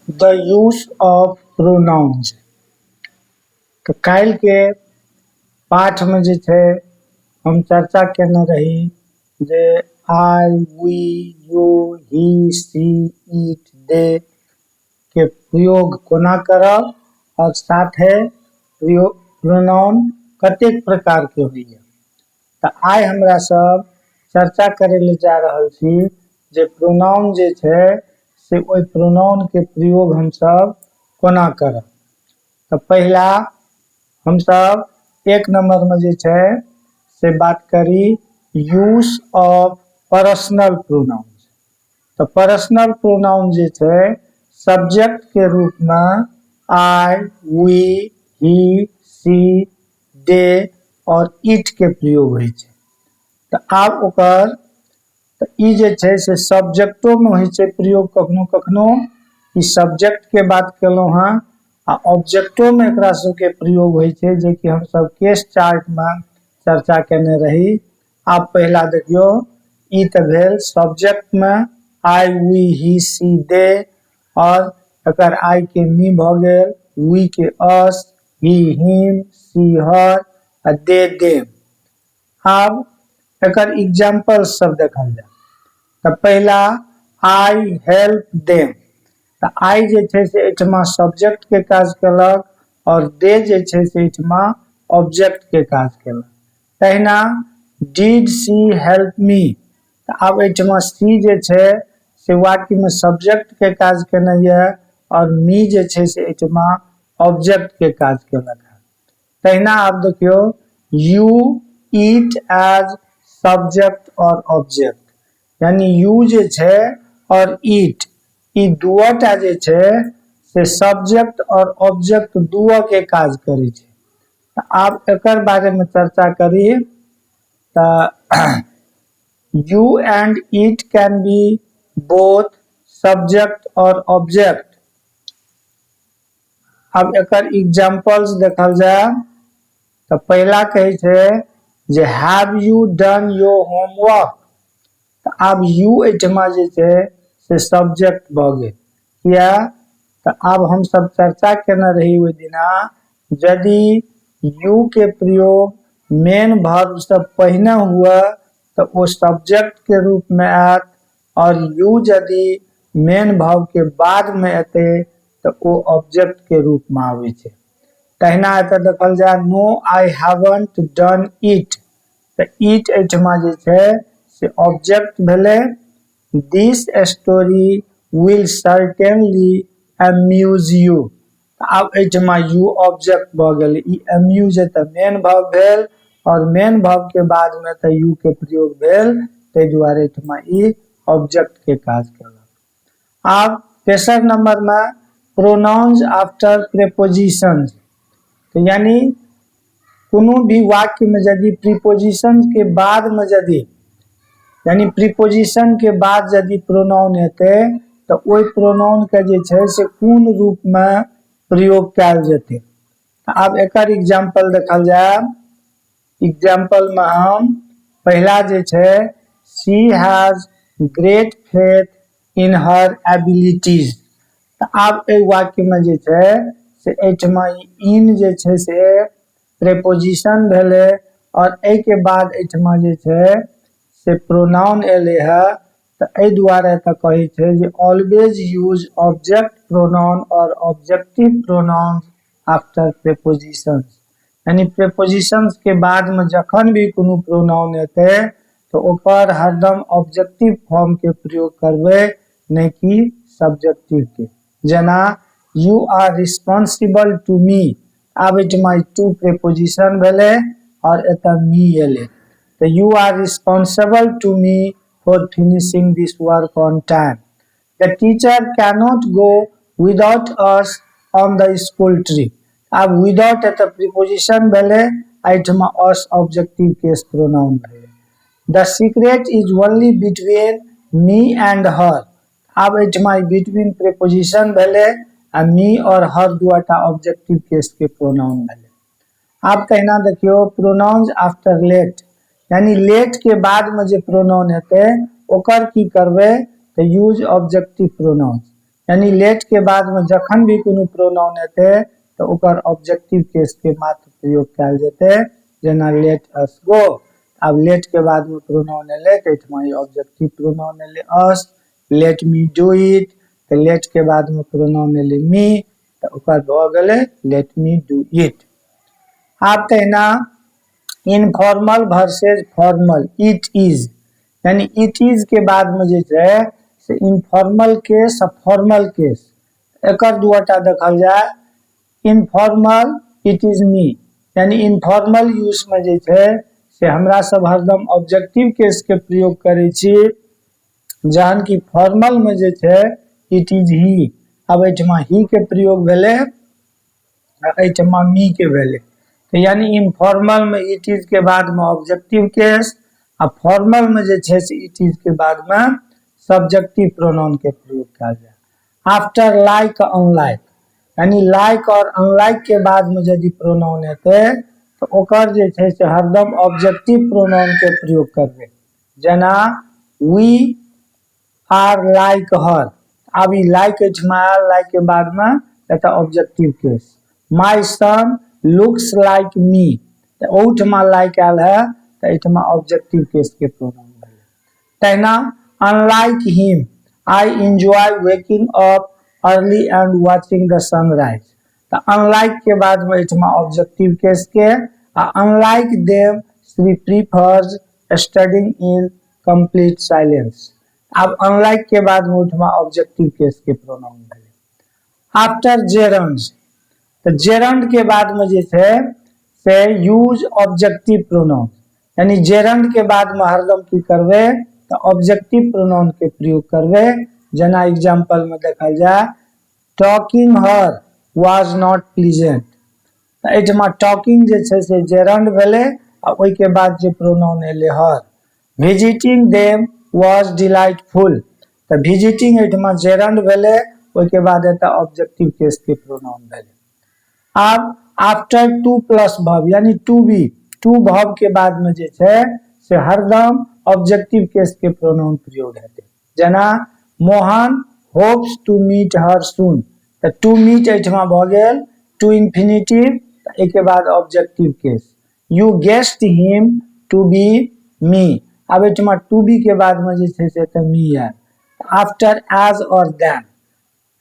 The use of pronouns. तऽ काल्हिके पाठमे जे छै, हम चर्चा केने रही जे I, we, you, he, she, it, they के प्रयोग कोना करब आओर साथे प्रयोग प्रोनाउन कतेक प्रकारके होइए। तऽ आइ हमरा सब चर्चा करै लए जा रहल छी जे प्रोनाउन जे छै से ओहि प्रोनाउनके प्रयोग हमसब कोना करब। तऽ पहिला हमसब एक नंबरमे जे छै से बात करी यूज ऑफ पर्सनल प्रोनाउन। तऽ पर्सनल प्रोनाउन जे छै, सब्जेक्ट के रूपमे I, we, he, she, they आओर it के प्रयोग होइ छै। तऽ आब ओकर तऽ ई जे छै से सब्जेक्टोमे होइ छै प्रयोग कखनो कखनो। ई सब्जेक्ट के बात केलहुँ हँ आ ऑब्जेक्टोमे एकरा सबके प्रयोग होइ छै, जेकि हमसब केस चार्टमे चर्चा केने रही। आब पहिला देखियौ, ई तऽ भेल सब्जेक्टमे I, we, he, she, they आओर एकर आई के मी भऽ गेल, वी के us, he him, she her आ दे देम। आब एकर एग्जाम्पल सब देखल जाय तऽ पहिला I help them। तऽ आई जे छै से एहिठमा सब्जेक्ट के काज केलक आओर दे जे छै से एहिठमा ऑब्जेक्ट के काज केलक। तहिना did she help me? तऽ आब एहिठमा सी जे छै से वाक्यमे सब्जेक्ट के काज केने यऽ आओर मी जे छै से एहिठमा ऑब्जेक्ट के काज केलक है। तहिना आब देखियौ, you, it as subject or object, यानी you जे छै और it, ई दुटा जे छै से सब्जेक्ट और ऑब्जेक्ट दुओ के काज करै छै। तऽ आब एकर बारेमे चर्चा करी तऽ you and it can be both subject or object। आब एकर एग्जाम्पल्स देखल जाय तऽ पहिला कहै छै जे have you done your homework? तऽ आब यू एहिठमा जे छै से सब्जेक्ट भऽ गेल। किया? तऽ आब हमसब चर्चा केने रही ओहि दिना, यदि you के प्रयोग मेन वर्ब से पहिने हुए तऽ ओ सब्जेक्ट के रूप में आयत और यू यदि मेन वर्ब के बाद में एतै तऽ ओ ऑब्जेक्ट के रूप में आबै छै। तहिना एतऽ देखल जाय, no, I haven't done it। तऽ it एहिठमा जे छै से ऑब्जेक्ट भेलै। This story will certainly amuse you। आब एहिठमा you object भऽ गेल। ई अम्यूज तऽ मेन वर्ब भेल और मेन वर्ब के बाद में तऽ you के प्रयोग भेल, ताहि दुआरे एहिठमा ई ऑब्जेक्ट के काज केलक। आब तेसर नंबर में प्रोनाउंस आफ्टर प्रेपोजिशन, तऽ यानी कोनो भी वाक्य में यदि प्रीपोजिशन के बाद में यदि, यानी प्रीपोजिशन के बाद यदि प्रोनाउन हेतै तऽ ओहि प्रोनाउन के जे छै से कोन रूप में प्रयोग कयल जेतै। आब एकर एग्जाम्पल देखल जाय। एग्जाम्पल में हम पहिला जे छै, she has great faith in her abilities। तऽ आब एहि वाक्य में जे छै से एहिठमा इन जे छै से प्रेपोजिशन भेलै और एहिके बाद एहिठमा जे छै से प्रोनाउन एलै है। तऽ एहि दुआरे एतऽ कहै छै जे always use object pronoun or objective pronoun after preposition, यानी प्रेपोजिशंस के बाद में जखन भी कोनो प्रोनाउन एतै तऽ ओकर हरदम ऑब्जेक्टिव फॉर्म के प्रयोग करबै, नहि कि सब्जेक्टिव के। जेना you are responsible to me। आब एहिठमा टू प्रेपोजिशन भेलै और एतऽ मी एलै, तऽ you are responsible to me for finishing this work on time. The teacher cannot go without us on the school trip. आब विदाउट एतऽ प्रीपोजिशन भेलै, एहिठमा अस ऑब्जेक्टिव केस प्रोनाउन भेलै। The secret is only between me and her। आब एहिठमा between preposition भेलै आ मी और हर दुआटा ऑब्जेक्टिव केस के प्रोनाउन भेलै। आब तहिना देखियौ, प्रोनाउन्स आफ्टर लेट, यानी लेट के बाद में जे प्रोनाउन हेतै ओकर की करबै? तऽ यूज ऑब्जेक्टिव प्रोनाउन। यानी लेट के बाद में जखन भी कोनो प्रोनाउन एतै, तऽ ओकर ऑब्जेक्टिव केस के मात्र प्रयोग कयल जेतै। जेना "Let us go." आब लेट के बाद में प्रोनाउन एलै, तऽ एहिठमा ई ऑब्जेक्टिव प्रोनाउन एलै अस। "Let me do it." तऽ लेट के बाद में प्रोनाउन एलै मी, तऽ ओकर भऽ गेलै "Let me do it." आब तहिना informal versus formal "it is", यानी it is के बाद में जे छै से इनफॉर्मल केस आ फॉर्मल केस, एकर दूटा देखल जाय। Informal, "It is me." यानी इनफॉर्मल यूज में जे छै से हमरा सब हरदम ऑब्जेक्टिव केस के प्रयोग करै छी, जहन कि फॉर्मल में जे छै "It is he." आब एहिठमा ही के प्रयोग भेलै आ एहिठमा मी के भेलै। तऽ यानी इनफॉर्मल में it is के बाद में ऑब्जेक्टिव केस आ फॉर्मल में जे छै से it is के बाद में सब्जेक्टिव प्रोनाउन के प्रयोग कयल जाय। आफ्टर लाइक, अनलाइक, यानी लाइक और अनलाइक के बाद में यदि प्रोनाउन हेतै, तऽ ओकर जे छै से हरदम ऑब्जेक्टिव प्रोनाउन के प्रयोग करबै। जेना "We are like her." आब ई लाइक एहिठमा आयल, लाइक के बाद में एतऽ objective case. "My son looks like me." तऽ ओहिठमा लाइक आयल है, तऽ एहिठमा ऑब्जेक्टिव केस के प्रोनाउन भेलै। तहिना "Unlike him, I enjoy waking up early and watching the sunrise." तऽ अनलाइक के बाद में एहिठमा ऑब्जेक्टिव केस के आ "Unlike them, she prefers studying in complete silence." आब अनलाइक के बाद में ओहिठमा ऑब्जेक्टिव केस के प्रोनाउन भेलै। आफ्टर जेरंड्स, तऽ जेरंड के बाद में जे छै से यूज ऑब्जेक्टिव प्रोनाउन, यानी जेरंड के बाद में हरदम की करबै? तऽ ऑब्जेक्टिव प्रोनाउन के प्रयोग करबै। जेना एग्जाम्पल में देखल जाय, "Talking her was not pleasant." तऽ एहिठमा टॉकिंग जे छै से जेरंड भेलै आ ओहिके बाद जे प्रोनाउन एलै, हर। "Visiting them was delightful." तऽ विजिटिंग एहिठमा जेरंड भेलै, ओहिके बाद एतऽ ऑब्जेक्टिव केस के प्रोनाउन भेलै। आब आफ्टर टू प्लस वर्ब, यानी टू बी, टू वर्ब के बाद में जे छै से हरदम ऑब्जेक्टिव केस के प्रोनाउन प्रयोग हेतै। जेना "Mohan hopes to meet her soon." तऽ टू मीट एहिठमा भऽ गेल टू इन्फिनिटिव, एहिके बाद objective case. "You guessed him to be me." आब एहिठमा टू बी के बाद में जे छै से एतऽ मी आयल। आफ्टर एज और देन,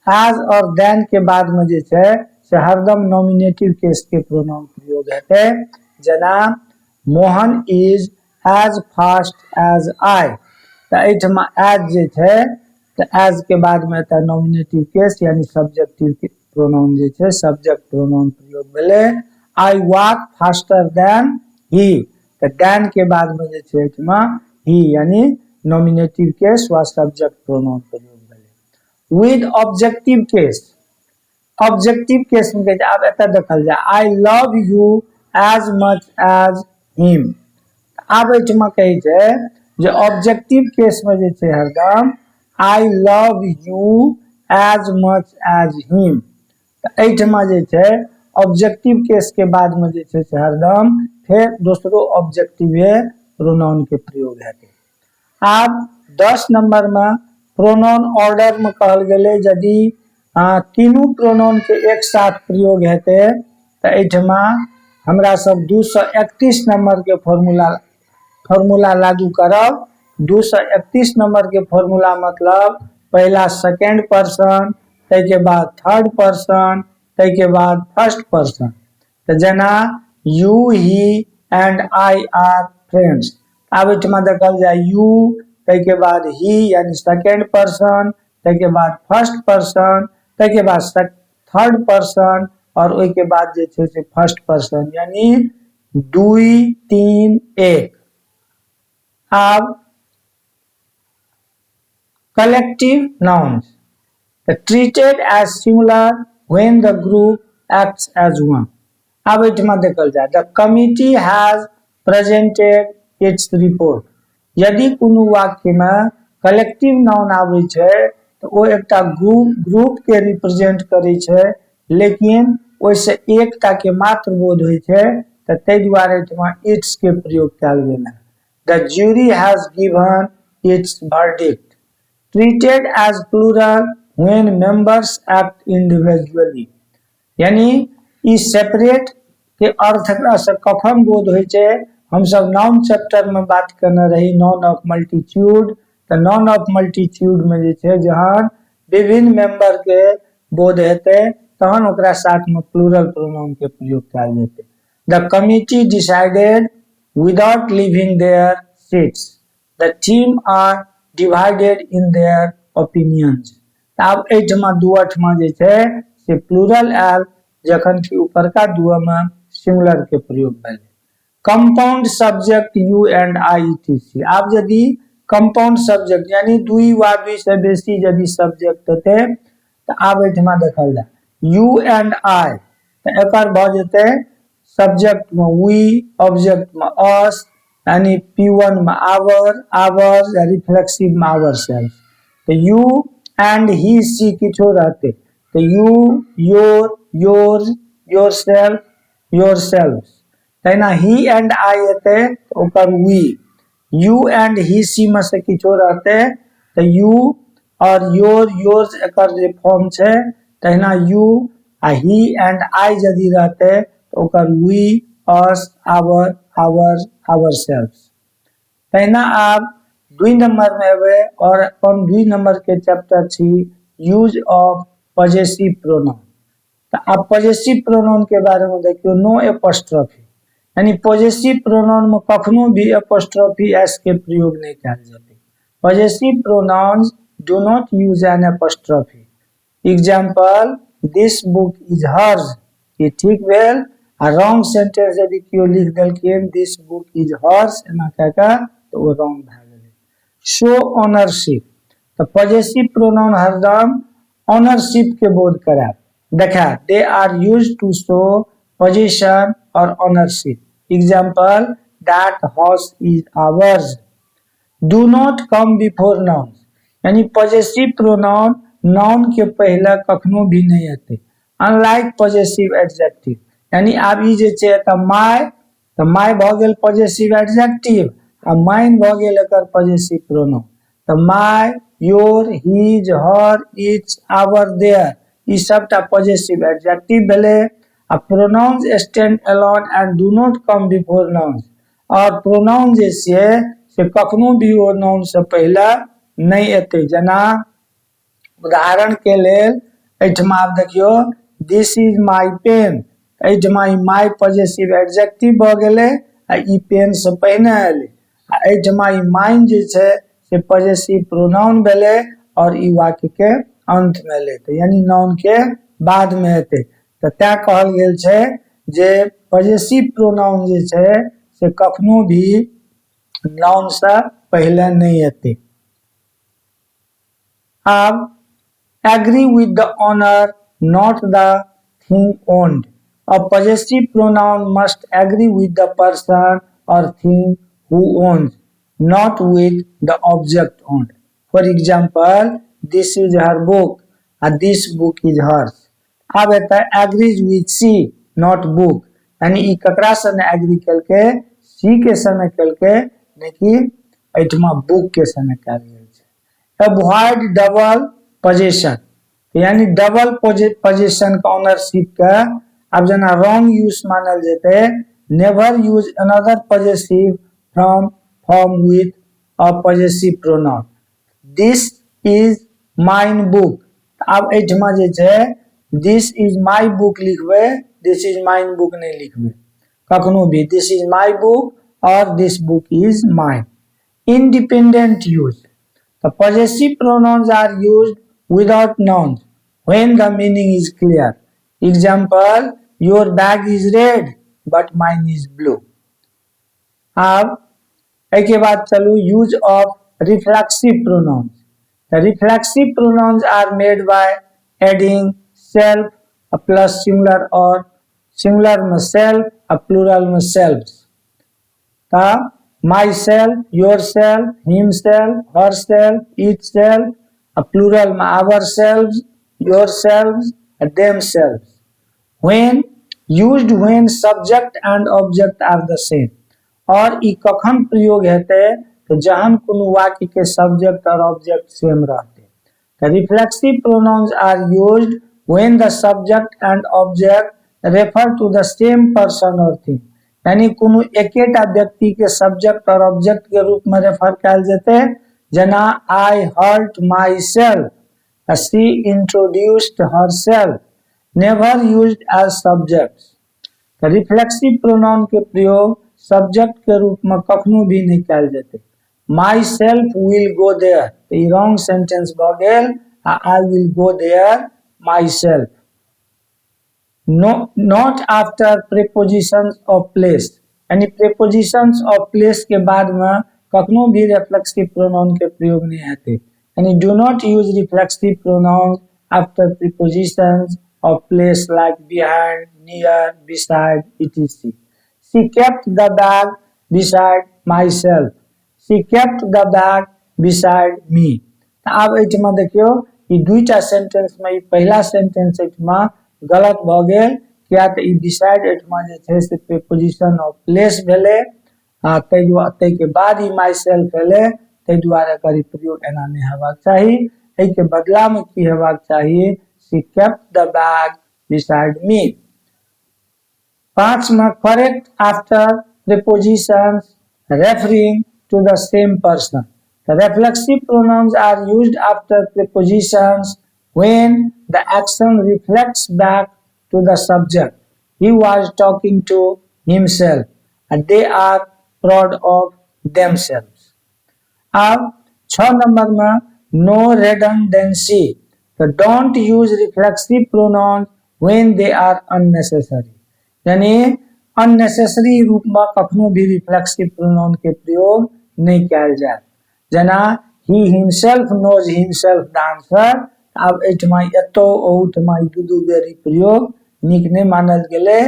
एज और देन के बाद में जे छै से हरदम नॉमिनेटिव केस के प्रोनाउन प्रयोग हेतै। जेना "Mohan is as fast as I." तऽ एहिठमा एज जे छै, तऽ एज के बाद में एतऽ नॉमिनेटिव केस, यानी सब्जेक्टिव प्रोनाउन जे छै, सब्जेक्ट प्रोनाउन प्रयोग भेलै। "I walk faster than he." तऽ देन के बाद में जे छै एहिठमा ही, यानी नॉमिनेटिव केस वा सब्जेक्ट प्रोनाउन प्रयोग भेलै। With objective case, objective case में कहै छै, आब एतऽ देखल जाय, "I love you as much as him." आब एहिठमा कहै छै जे ऑब्जेक्टिव केस में जे छै हरदम "I love you as much as him." तऽ एहिठमा जे छै ऑब्जेक्टिव केस के बाद में जे छै से हरदम फेर दोसरो ऑब्जेक्टिव प्रोनाउन के प्रयोग हेतै। आब 10 नंबर में प्रोनाउन ऑर्डर में कहल गेलै, यदि तीनू प्रोनाउन के एक साथ प्रयोग हेतै, तऽ एहिठमा हमरा सब 231 नंबर के फॉर्मूला फॉर्मूला लागू करब। 231 नंबर के फॉर्मूला मतलब पहिला सेकेंड पर्सन, ताहिके बाद थर्ड पर्सन, ताहिके बाद फर्स्ट पर्सन। तऽ जेना "You, he and I are friends." आब एहिठमा देखल जाय, you, ताहिके बाद ही, यानी सेकेंड पर्सन, ताहिके बाद फर्स्ट पर्सन, ताहिके बाद थर्ड पर्सन और ओहिके बाद जे छै से फर्स्ट पर्सन, यानी दुई, तीन, एक। आब collective nouns, the treated as singular when the group acts as one. आब एहिठमा देखल जाय, "The committee has presented its report." यदि कोनो वाक्यमे कलेक्टिव नाउन आबै छै, तऽ ओ एकटा ग्रुप के रिप्रेजेंट करै छै, लेकिन ओहिसँ एकटा के मात्र बोध होइ छै, तऽ ताहि दुआरे एहिठमा it's के प्रयोग कयल गेल है। "The jury has given its verdict." Treated as plural. when members act individually। यानी ई सेपरेट के अर्थ एकरा से कखन बोध होइ छै? हमसब नाउन चैप्टर में बात करने रही नाउन ऑफ मल्टीट्यूड। तऽ नाउन ऑफ मल्टीट्यूड में जे छै, जहन विभिन्न मेंबर के बोध हेतै, तहन ओकरा साथ में प्लूरल प्रोनाउन के प्रयोग कयल जेतै। The committee decided without leaving their seats. The team are divided in their opinions. आब एहिठमा दू ठमा जे छै से प्लूरल आयल, जखन कि ऊपरका दुओ में सिंगुलर के प्रयोग भेलै। Compound subject, you and I, etc. आब यदि कंपाउंड सब्जेक्ट, यानी दुई वा दुई से बेसी यदि सब्जेक्ट हेतै, तऽ आब एहिठमा देखल जाय, यू एंड I, तऽ एकर भऽ जेतै सब्जेक्ट में we, object में अस, यानी पी वन में आवर, आवर्स या रिफ्लेक्सिव में our self. तऽ यू एंड he, सी किछो रहतै तऽ you, your, yours, yourself, yourself. तहिना ही एंड I एतै तऽ ओकर we. You and he, she में से किछो रहतै तऽ you और your, yours एकर जे फॉर्म छै। तहिना यू आ ही एंड I यदि रहतै तऽ ओकर we, us, our, ours, ourself. तहिना आब दुई नंबर में एबै और अपन दुई नंबर के चैप्टर छी यूज ऑफ पजेसिव प्रोनाउन। तऽ आब पजेसिव प्रोनाउन के बारे में देखियौ। नो एपोस्ट्रोफी, यानी पजेसिव प्रोनाउन में कखनो भी एपोस्ट्रोफी एस के प्रयोग नहि कयल जेतै। Possessive pronouns do not use an apostrophe. Example, this book is hers. ई ठीक भेल। आ रॉन्ग सेंटेंस यदि केओ लिख देलखिन "This book is hers" एना कए कऽ, तऽ ओ रॉन्ग भए गेलै। शो ऑनरशिप, तऽ पजेसिव प्रोनाउन हरदम ऑनरशिप के बोध करायब देखा। They are used to show possession or ownership. Example, that house is ours. Do not come before noun, यानी पजेसिव प्रोनाउन नाउन के पहिले कखनो भी नहि एतै, अनलाइक पजेसिव एडजेक्टिव। यानी आब ई जे छै तऽ माय, तऽ माय भऽ गेल पजेसिव एडजेक्टिव आ माइन भऽ गेल एकर पजेसिव प्रोनाउन। तऽ my, your, his, her, its, our, their, ई सबटा पजेसिव एडजेक्टिव भेलै। आ pronouns stand alone and do not come before nouns. और प्रोनाउन जे छियै से कखनो भी ओ नाउन से पहिले नहि एतै। जेना उदाहरण के लेल एहिठमा आब देखियौ, "This is my pen." एहिठमा ई माय पजेसिव एडजेक्टिव भऽ गेलै आ ई पेन से पहिने एलै। आ एहिठमा ई माइन जे छै से पजेसिव प्रोनाउन भेलै और ई वाक्य के अंत मे एलै, तऽ यानी नाउन के बाद मे एतै। तऽ तैं कहल गेल छै जे पजेसिव प्रोनाउन जे छै से कखनो भी नाउन से पहिले नहि एतै। आब agree with the owner, not the thing owned. A possessive pronoun must agree with the person or thing who owns, not with the object owned. For example, this is her book and this book is hers. आब एतऽ agrees with she, not book. यानी ई ककरा सने agri केलकै? C के सने केलकै, नहि कि एहिठमा बुक के सने कयल गेल छै। अवॉइड डबल पजेशन, यानी डबल पजेशन के, ऑनरशिप के आब जेना रॉन्ग यूज मानल जेतै। Never use another possessive from form with a possessive pronoun. This is mine book. आब एहिठमा जे छै "This is my book" लिखबै, "This is mine book" नहि लिखबै कखनो भी। This is my book और this book is mine. Independent use. The possessive pronouns are used without nouns when the meaning is clear. Example, your bag is red, but mine is blue. आब एहिके बाद चलू use of reflexive pronouns. The reflexive pronouns are made by adding self plus singular or singular में self आ plural में selves. तऽ myself, yourself, himself, herself, itself, आ plural में ourselves, yourselves, and themselves. When used when subject and object are the same. और ई कखन प्रयोग हेतै? तऽ जहन कोनो वाक्य के सब्जेक्ट और ऑब्जेक्ट सेम रहतै। तऽ reflexive pronouns are used when the subject and object refer to the same person or thing। यानी कोनो एकेटा व्यक्ति के सब्जेक्ट और ऑब्जेक्ट के रूप में रेफर कयल जेतै। जेना I hurt myself, she introduced herself। Never used as subject। Reflexive pronoun के प्रयोग सब्जेक्ट के रूप में कखनो भी नहि कयल जेतै। Myself will go there, तऽ ई रॉन्ग सेंटेंस भऽ गेल आ I will go there myself। No, not after prepositions of place। यानी प्रेपोजिशंस ऑफ प्लेस के बाद में कखनो भी रिफ्लेक्सिव प्रोनाउन के प्रयोग नहि हेतै। यानी do not use reflexive pronoun after prepositions of place like behind, near, beside, etc। She kept the bag beside myself, she kept the bag beside me। तऽ आब एहिठमा देखियौ, ई दुईटा सेंटेंस में ई पहिला सेंटेंस एहिठमा गलत भऽ गेल। किया तऽ ई बिसाइड एहिठमा जे छै से प्रीपोजिशन ऑफ प्लेस भेलै आ ताहि दुआरे ताहिके बाद ई my self भेलै। ताहि दुआरे एकर ई प्रयोग एना नहि हेबाक चाही। एहिके बदलामे की हेबाक चाही? She kept the bag beside me। पांचमा, correct after prepositions referring to the same person। The reflexive pronouns are used after prepositions when the action reflects back to the subject। He was talking to himself and they are proud of themselves। अब 6 number में नो redundancy। तो don't use reflexive pronouns when they are unnecessary। यानी unnecessary रूप में कखनो भी reflexive pronoun के प्रयोग नहि कयल जाय। जेना he himself knows himself the answer। आब एहिठमा एतौ ओहूठमा ई दू दू बेर ई प्रयोग नीक नहि मानल गेलै।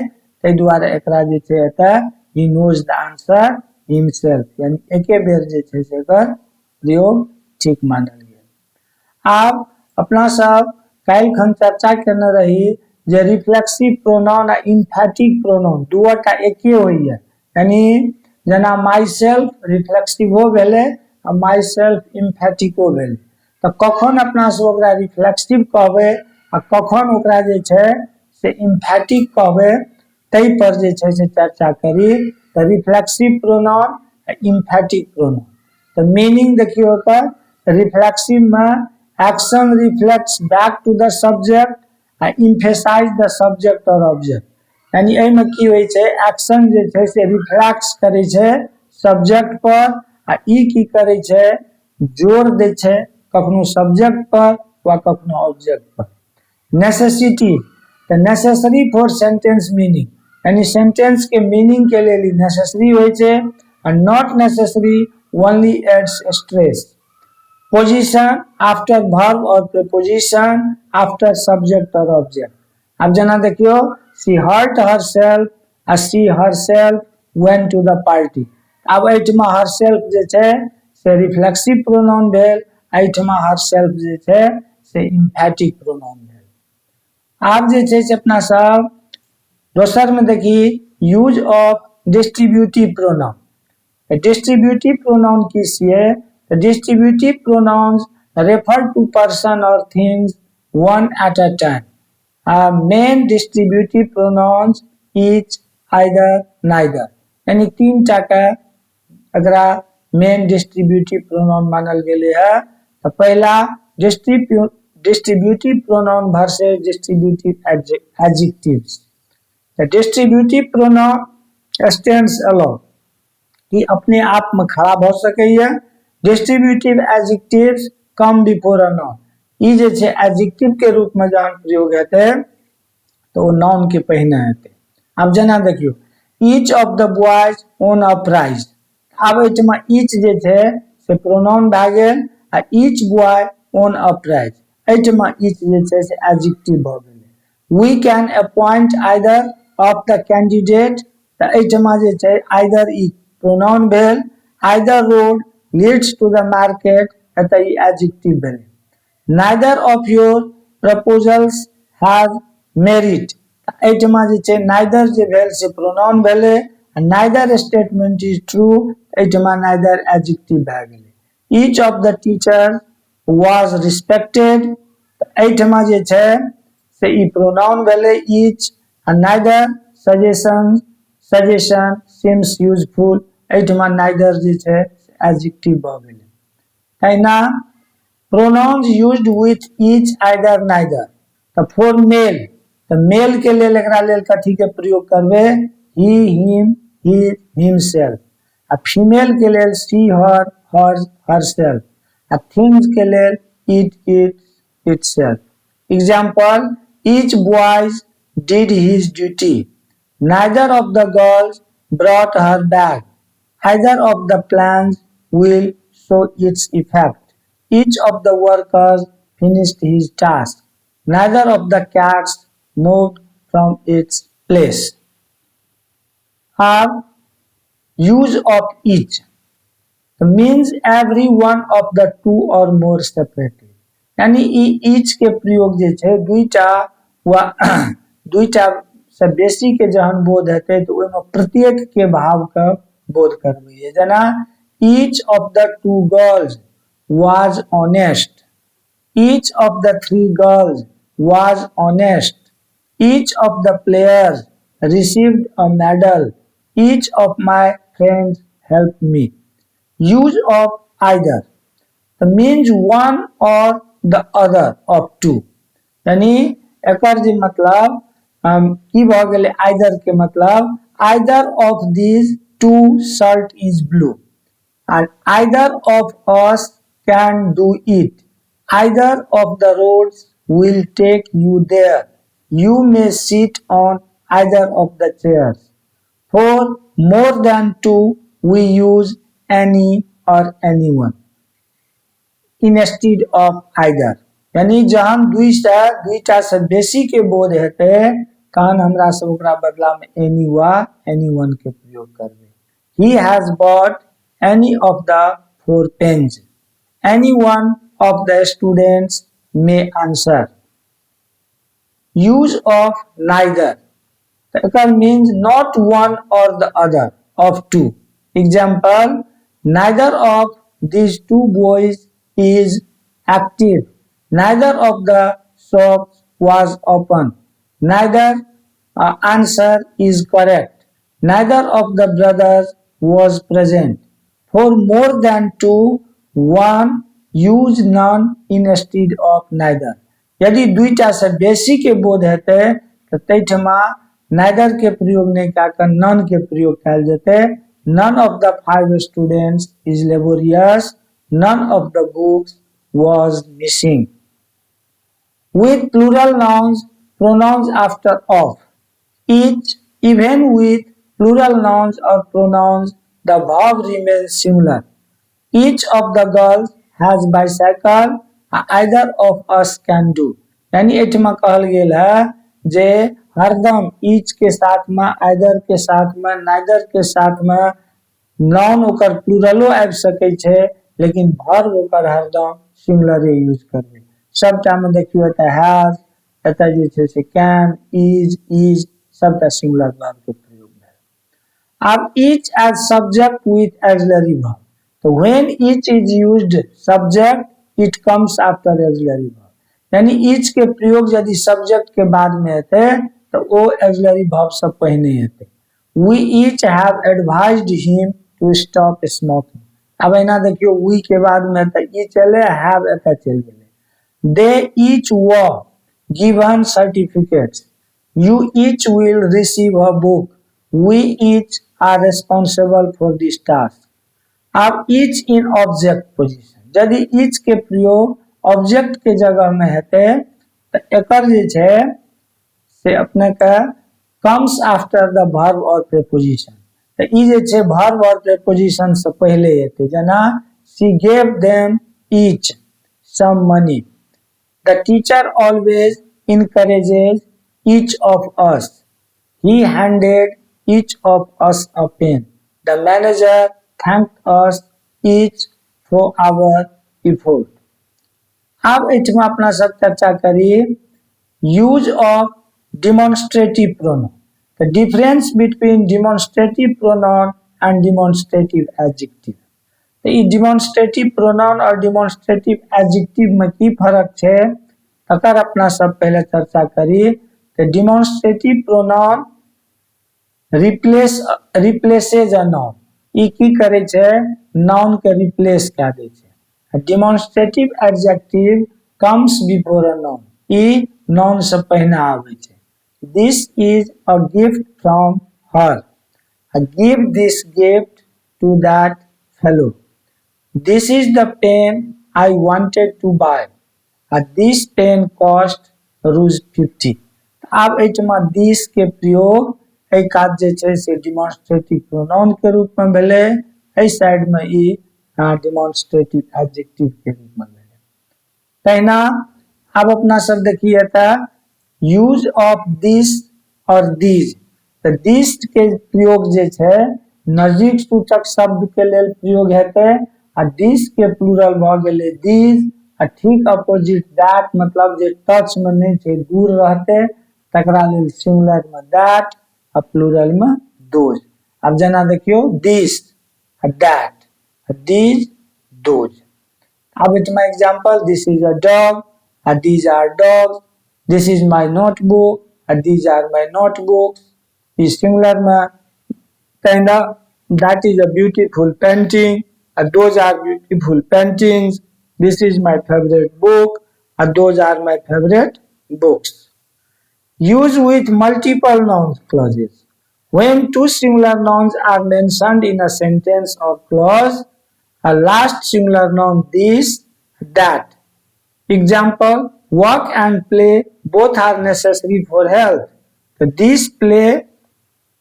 ताहि दुआरे एकरा जे छै एतऽ he knows the answer himself, यानी एके बेर जे छै से एकर प्रयोग ठीक मानल गेल। आब अपना सब काल्हि खन चर्चा केने रही जे रिफ्लेक्सिव प्रोनाउन आ इम्फैटिक प्रोनाउन दूटा एके होइया। यानी जेना my self रिफ्लेक्सिवो भेलै आ my self इम्फैटिको भेलै। तऽ कखन अपना सब ओकरा रिफ्लेक्सिव कहबै आ कखन ओकरा जे छै से इम्फैटिक कहबै, ताहि पर जे छै से चर्चा करी। तऽ रिफ्लेक्सिव प्रोनाउन आ इम्फैटिक प्रोनाउन, तऽ मीनिंग देखियौ ओकर। रिफ्लेक्सिव में action reflects back to the subject आ emphasize the subject or object। यानी एहिमे की होइ छै? एक्शन जे छै से रिफ्लेक्स करै छै सब्जेक्ट पर आ ई की करै छै? जोर दै छै कखनो सब्जेक्ट पर वा कखनो ऑब्जेक्ट पर। नेसेसिटी, तऽ नेसेसरी फॉर सेंटेंस मीनिंग, यानी सेंटेंस के मीनिंग के लेल ई नेसेसरी होइ छै आ not necessary, only adds stress। Position, after verb or preposition, after subject or object। आब जेना देखियौ, she hurt herself आ she herself went to the party। आब एहिठमा हरसेल्फ जे छै से रिफ्लेक्सिव प्रोनाउन भेल, एहिठमा हरसेल्फ जे छै से इम्फैटिक प्रोनाउन भेल। आब जे छै से अपना सब दोसर में देखी, use of distributive pronoun। Distributive pronoun की छियै? तऽ distributive pronouns refer to person or things one at a time। Main distributive pronouns, each, either, neither। यानी तीन टा के एकरा मेन डिस्ट्रीब्यूटिव प्रोनाउन मानल गेलै है। तऽ पहिला distributive pronoun versus distributive adjectives। The distributive pronoun stands alone। ई अपने आप में खड़ा भऽ सकैया। Distributive adjectives come before a noun। ई जे छै एडजेक्टिव के रूप में जहन प्रयोग हेतै तऽ ओ नाउन के पहिने हेतै। आब जेना देखियौ, each of the boys won a prize। आब एहिठमा ईच जे छै से प्रोनाउन भए गेल आ each boy won a prize, एहिठमा ईच जे छै से एडजेक्टिव भऽ गेलै। We can appoint either of the candidate, तऽ एहिठमा जे छै आइदर ई प्रोनाउन भेल। Either road leads to the market, एतऽ ई एडजेक्टिव भेलै। Neither of your proposals has merit, एहिठमा जे छै नाइदर जे भेल से प्रोनाउन भेलै आ neither statement is true, एहिठमा नाइदर एडजेक्टिव भए गेलै। Each of the teacher was respected. एहिठमा जे छै से ई प्रोनाउन भेलै ईच। आ neither suggestion suggestion seems useful, एहिठमा नाइदर जे छै एडजेक्टिव भऽ गेलै। तहिना pronouns used with each, either, neither। तऽ फोर मेल, तऽ मेल के लेल, एकरा लेल कथी के प्रयोग करबै? ही, हिम, his, himself. आ फीमेल के लेल she, her, her, herself। आ थिंग्स के लेल it, its, itself। Example: each boys did his duty, neither of the girls brought her bag, either of the plans will show its effect, each of the workers finished his task, neither of the cats moved from its place। आब use of each means every one of the two or more separately। यानी ई each के प्रयोग जे छै, दुईटा वा दुईटा से बेसी के जहन बोध हेतै, तऽ ओहिमे प्रत्येक के भाव के बोध करबैया। जेना each of the two girls was honest, each of the three girls was honest, each of the players received a medal, each of my friends helped me। Use of either means one or the other of two। यानी एकर जे मतलब की भऽ गेलै? Either के मतलब either of these two shirt is blue and either of us can do it, either of the roads will take you there, you may sit on either of the chairs। For more than two, we use any or anyone instead of either। यानी जहन दुई से दुईटा से बेसी के बोध हेतै, तहन हमरा सब ओकरा बदला में एनी वा एनी वन के प्रयोग करबै। He has bought any of the four pens, any one of the students may answer। Use of neither, acre means not one or the other of two। Example: neither of these two boys is active, neither of the shops was open, neither answer is correct, neither of the brothers was present। For more than two, one use none instead of neither। यदि दुईटा से बेसी के बोध हेतै, तऽ ताहिठमा neither के प्रयोग नहि कए कऽ नन के प्रयोग कयल जेतै। None of the five students is laborious, none of the books was missing। With plural nouns, pronouns after of each, even with plural nouns or pronouns, the verb remains similar। Each of the girls has bicycle, either of us can do। यानी एहिठमा कहल गेल है जे हरदम each के साथ में, आइदर के साथ में, नाइदर के साथ में नाउन ओकर प्लूरलो आबि सकै छै, लेकिन वर्ब ओकर हरदम सिंगुलरे यूज करबै। सबटा में देखियौ, एतऽ हैज, एतऽ जे छै से can, is, is, सबटा सिंगुलर वर्ब के प्रयोग भेल। आब each as subject with auxiliary verb। तो when each is used subject, it comes after auxiliary verb। यानी ईच के प्रयोग यदि सब्जेक्ट के बाद में हेतै, तऽ ओ ऑक्सिलरी वर्ब से पहिने हेतै। We each have advised him to stop smoking। आब एना देखियौ, we के बाद में तऽ ईच एलै, have एतऽ चलि गेलै। They each were given certificates, you each will receive a book, we each are responsible for this task। आब ईच इन ऑब्जेक्ट पोजिशन। यदि ईच के प्रयोग ऑब्जेक्ट के जगह में हेतै, तऽ एकर जे छै से अपने के comes after the verb or preposition। तऽ ई जे छै वर्ब और प्रेपोजिशन से पहिले एतै। जेना she gave them each some money, the teacher always encourages each of us, he handed each of us a pen, the manager thanked us each for our effort। आब एहिठमा अपना सब चर्चा करी use of demonstrative pronoun, the difference between demonstrative pronoun and demonstrative adjective। तऽ ई demonstrative pronoun आओर demonstrative adjective में की फर्क छै, तकर अपना सब पहिले चर्चा करी। तऽ demonstrative pronoun replaces a noun। ई की करै छै? नाउन के रिप्लेस कए दै छै। Demonstrative adjective comes before a noun। ई नाउन से पहिने आबै छै। This is a gift from her। Give this gift to that fellow। This is the pen I wanted to buy। This pen cost ₹50। आब एहिठमा दिस के प्रयोग एहि काज जे छै से डिमॉन्स्ट्रेटिव प्रोनाउन के रूप में भेलै, एहि साइड में ई डिमॉन्स्ट्रेटिव एडजेक्टिव के रूप में भेलै। तहिना आब अपना सब देखिए तऽ यूज ऑफ this और दीज। तऽ दिस के प्रयोग जे छै नजीक सूचक शब्द के लेल प्रयोग हेतै आ दिस के प्लूरल भऽ गेलै दीज। आ ठीक अपोजिट that, मतलब जे टच में नहि छै, दूर रहतै, तकरा लेल सिंगुलर में that आ प्लूरल में those. आब जेना देखियौ, दिस आ that, these, those. आब एहिठमा example, this is a dog आ these are dogs। This is my notebook आ these are my notebooks। E singular में। तहिना that is a beautiful painting आ those are beautiful paintings। This is my favorite book आ those are my favorite books। Use with multiple noun clauses। When two singular nouns are mentioned in a sentence or clause, a last singular noun this, that। Example, work and play both are necessary for health। So this play,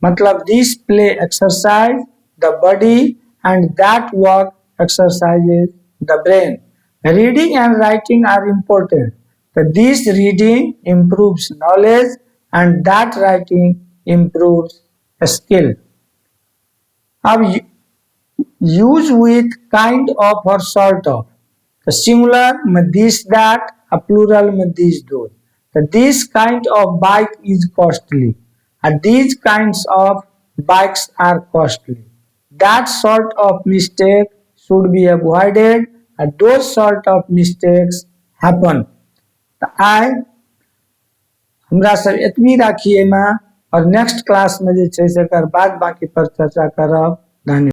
मतलब this play exercise the body and that work exercises the brain। Reading and writing are important। So this reading improves knowledge and that writing improves skill। अब use with kind of or sort of। तो singular में this, that आ plural में these, those। तो this kind of bike is costly आ these kinds of bikes are costly। That sort of mistake should be avoided and those sort of mistakes happen। तऽ आइ हमरा सब एतबी राखी एहिमे और नेक्स्ट क्लास में जे छै से एकर बाद बाकी पर चर्चा करब। धन्यवाद।